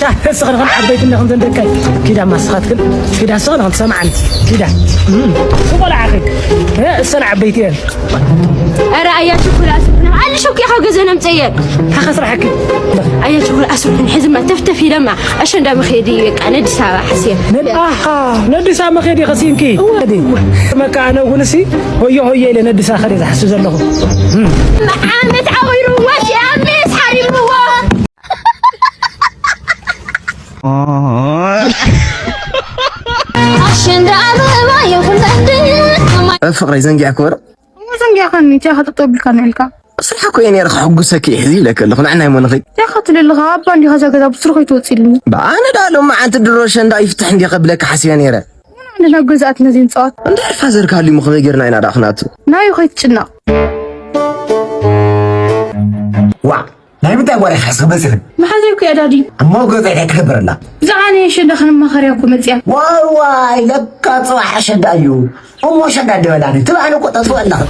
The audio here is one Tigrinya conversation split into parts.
ሻ እስኽን ኸን ዓበይቲ እንደ ኸንተን ደቀይ ኪዳ ማስኻትክን ኪዳ እስኽን ኸን ሰማዓን ኪዳ ቆልዓኺ እሰን ዓበይቲ እየን። ኧረ ኣያ ችኩል ኣስርሕና ኣልሽ እኮ ካብ ገዘ ነምፀየ። ታኸ ስራሕኪ ኣያ ችኩል ኣስርሕን ሕዝማ ተፍተፍ ኢለማ ኣሸንዳ መኸዲ በቃ ነዲስ ኣበባ ሓስየ። ኣሃ ነዲስ ኣበባ መኸዲ ኸሲንኪ መካ ኣነ እውን እሲ ሆየ ሆየ ኢለ ነዲስ ኣበባ ኸደ ዝሓስብ ዘለኹ። ዓመት ዓዊሩ ወፂኣ ምስ ሓሪምዎ። ኣሸንዳ ኣበባ ይኹን ፍቕረይ ዘንጊዐ ክበረ ዘንጊዕካኒ እንታይ ከጥጠው ቢልካ ንዕልካ ስራሕ ኮየ ነይረ ከሕጉሰኪ እየ ሕዚ ኢለኪ ኣለኹ ንዕናይ ሞንኺ እንታይ ከትልልኻ ኣባ እንዲኻ እዛ ገዛ ብስሩ ከይትወፅእ ኢሉኒ በኣነ ዳ ሎሚ ዓንቲ ድሮ ሸንዳ ይፍትሕ እንዲየ ከብለኪ ሓሲበ ነይረ ንሕና ገዛእት ነዚ ንፃወት እንድሕር ፋዘር ካሊሙ ከመይ ጌርና ኢና ዳ ክናቱ ናዩ ከይትጭነቕ ዋ ናይ ምንታይ ወረ ሓስኺ መፂኺ መሓዘይ እኮ እያ ዳዲ እሞ ገዛ እንታይ ትገብር ኣላ ብዛዕባ ናይ ኣሸንዳ ክንመኻርያ እኮ መፅያ ዋይ ዋይ ለካ ፅባሕ ኣሸንዳ እዩ እሞ ኣሸንዳ እንደበላኒ ትባህሊ እኮ ጠጥወ ኣለኺ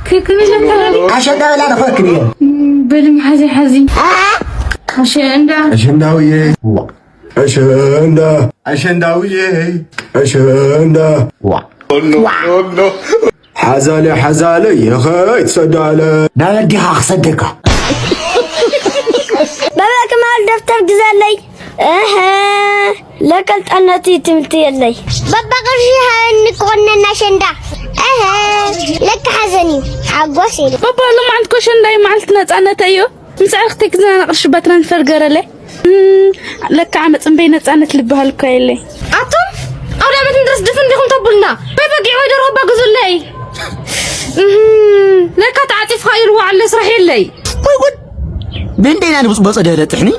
ክክብለካ ኣሸንዳ በላኒ ክበክል እየ በሊ መሓዘይ ሓዚ ኣሸንዳ ኣሸንዳውየ ኣሸንዳ ኣሸንዳውየ ኣሸንዳ ሓዛለ ሓዛለ የኸይ ትሰዳለ ናበዲኻ ክሰደካ ባባ ክማል ደፍተር ግዛለይ እህ ለቀልጠነቲ ትምህርቲ የለይ ባባ ቅርሺ ሃበኒ ክኾነና ሸንዳ እህ ለካ ሓዘን እዩ ሓጎስ ኢለ ባባ ሎማዓንቲ ኮሸንዳይ መዓልቲ ነፃነት እዩ ምስ ዕርክቲ ክዝናና ቅርሺ ባትራንስፈር ገረለይ ለካ ዓመት እምበይ ነፃነት ልበሃል እኳ የለይ ኣቱም ኣውደ ዓመት ምድሪ ድፍን ዲኹም ተብሉና? ወይ በጊዕ ወይ ደርሆ ባግዙለይ። እህም፣ ለካ ተዓጺፍካ እዩ ልዋዕ፣ ኣለ ስራሕ የለይ። ወይ ጉድ! ብእንደይና ንብጽ-፣ በጸደ ለጥሕኒ።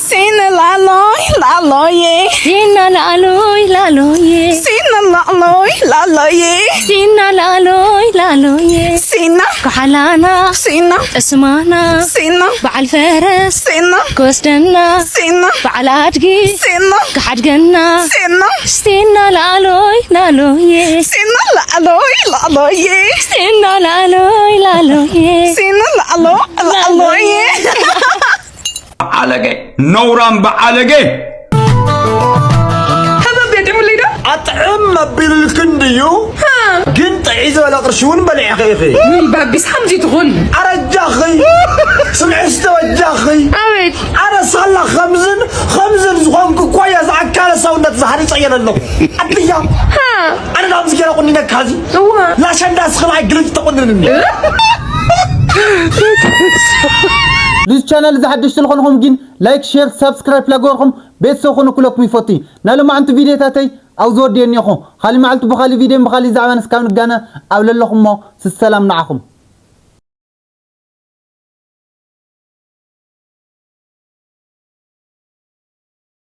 ሲና ላዕሎይ ላዕሎዬ። ሲና ላዕሎይ ላዕሎዬ። ሲና ላዕሎይ ላዕሎዬ። ሲና ላዕሎይ ላዕሎዬ። ሲና። ከሓላና። ሲና። ጠስማና። ሲና። በዓል ፈረስ። ሲና። ክወስደና። ሲና። በዓል ኣድጊ። ሲና። ክሓድገና። ሲና። ሲና ላዕሎይ ላዕሎዬ። ሲና ላዕሎይ ላዕሎዬ። ሲና ላዕሎይ ላዕሎዬ። ሲና ላዕሎ ላዕሎዬ። በዓለገ፣ ነውራም በዓለገ። ህበብ የጥዕምለይ ዶ? ኣጥዕም ኣቢልልክን ድዩ? ሃ። ግን ጥዒ ዝበለ ቅርሺ እውን በሊዕኺ ኢኺ። ውይ፣ ባቢስ ከምዚ ትኹን። ኣረ ኣጃኺ፣ ስምዒ እስተ ኣጃኺ። ኣቤት። ኣረ ሳላ ከምዝን ከምዝን ዝኾንኩ እኳ እያ ዝኣካለ ሰውነት ዝሃሪፀ እየ ዘለኹ። ኣድያ። ሃ። ኣነ ዳምዚ ገይረ ቁኒነካ እዚ። እዋ። ላሸንዳ ስኽል ኣይግልጅ ተቆንንኒ። ልዚ ቻናል እዚ ሓደሽቲ ዝኾንኹም ግን ላይክ፣ ሼር፣ ሳብስክራይብ ላገበርኩም ቤተሰብ ኩኑ ክለኩም ይፈቱ። ናይ ሎማዓንቲ ቪድዮታተይ ኣብዚ ወዲኤ እኒኹ። ካሊ መዓልቲ ብኻሊ ቪድዮን ብኻሊ ዛዕባን እስካብ ንጋነ ኣብ ለለኹሞ ስሰላም ንዓኹም።